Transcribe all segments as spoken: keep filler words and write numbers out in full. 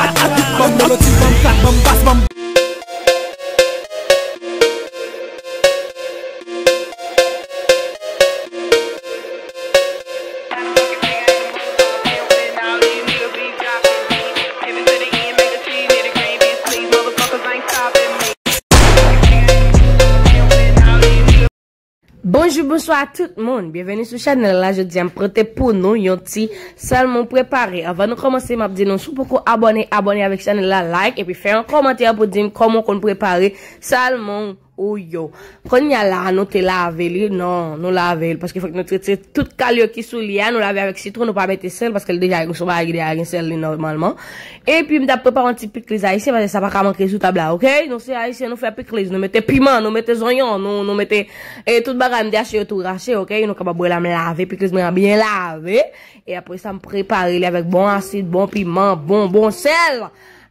Atik, ban m melodi, ban m trak, ban m bas, ban m Bonjou, bonswa tout moun. Byenveni sou chanèl la. Jodi a m pote pou nou yon ti sèl mwen prepare. Anvan nou kòmanse, m ap di nou, si w poko abòne, abòne avèk chanèl la, like, epi fè yon kòmantè pou di m kòman w konn prepare sèl mwen ou yo. Kounye a la, nou te lave li. Non, nou lave l, paske fòk nou retire tout kal yo ki sou li a. Nou lave avèk sitwon, nou pa mete sèl, paske l deja gen sou bagay, li deja gen sèl li nòmalman. Epi m t ap prepare yon ti pikliz ayisyen, paske sa pa ka manke sou tab la, oke? Nou se ayisyen, nou fè pikliz, nou mete piman, nou mete zonyon, nou, nou mete, e tout bagay m te achte yo tou rache, oke? Nou kapab wè la m lave pikliz mwen an byen lave. E apre sa, m prepare li avèk bon asid, bon piman, bon, bon sèl.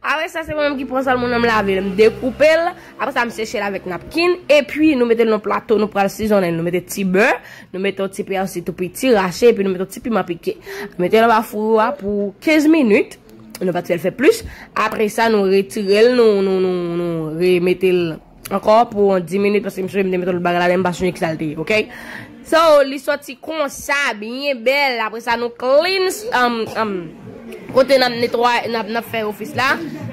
Apre sa, se mwen menm ki pran sèl mwen an, m lave l, m dekoupe l. Apre sa, m seche l avèk napkin. Epi, nou mete l nan plato, nou pral sizonnen l. Nou mete ti bè, nou mete yon ti pèsi tou piti rache, epi nou mete yon ti piman pike. Nou mete l anba fou a pou kenz minit. Nou pa t fè l fè plis. Apre sa, nou retire l, nou, nou, nou, nou remete l ankò pou yon dis minit, paske m sonje m te mete lòt bagay ladan, m pa sonje kisa l te ye, oke? So, li sòti konsa, byen bèl. Apre sa, nou clean, um, um, kote n ap netwaye, n ap, n ap fè ofis la.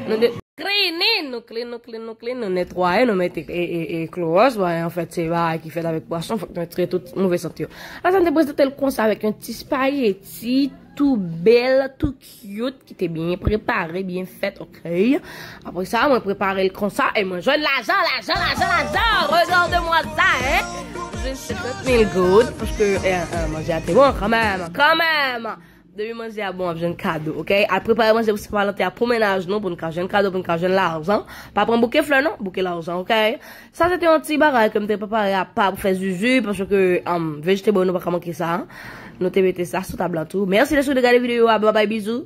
Nou de-, cleaning, nou clean, nou clean, nou clean, nou netwaye, nou mete, e, e, e, klowòks, bon, anfèt, se bagay ki fèt avèk pwason, fòk nou retire tout move sante yo. Apre sa, m te prezante l konsa avèk yon ti spaghetti, tou bèl, tou cute, ki te byen prepare, byen fèt, oke? Apre sa, mwen prepare l konsa, e mwen jwenn lajan, lajan, lajan, lajan! Regardez-moi ça, hein! Jwenn senkant mil goud, paske, e, e, manje a te bon, kanmenm, kanmenm! Depi manje a bon, w ap jwenn kado, oke? Al prepare manje pou Sen Valanten a pou mennaj nou, pou n ka jwenn kado, pou n ka jwenn lajan. Pa pran bouke flè, non, bouke lajan, oke? Sa se te yon ti bagay ke m te prepare apa pou fè zuzu, paske, um, vegetable nou pa ka manke sa. Nou te mete sa sou tab la tou. Mèsi de sou de gade videyo a, babay, bizou.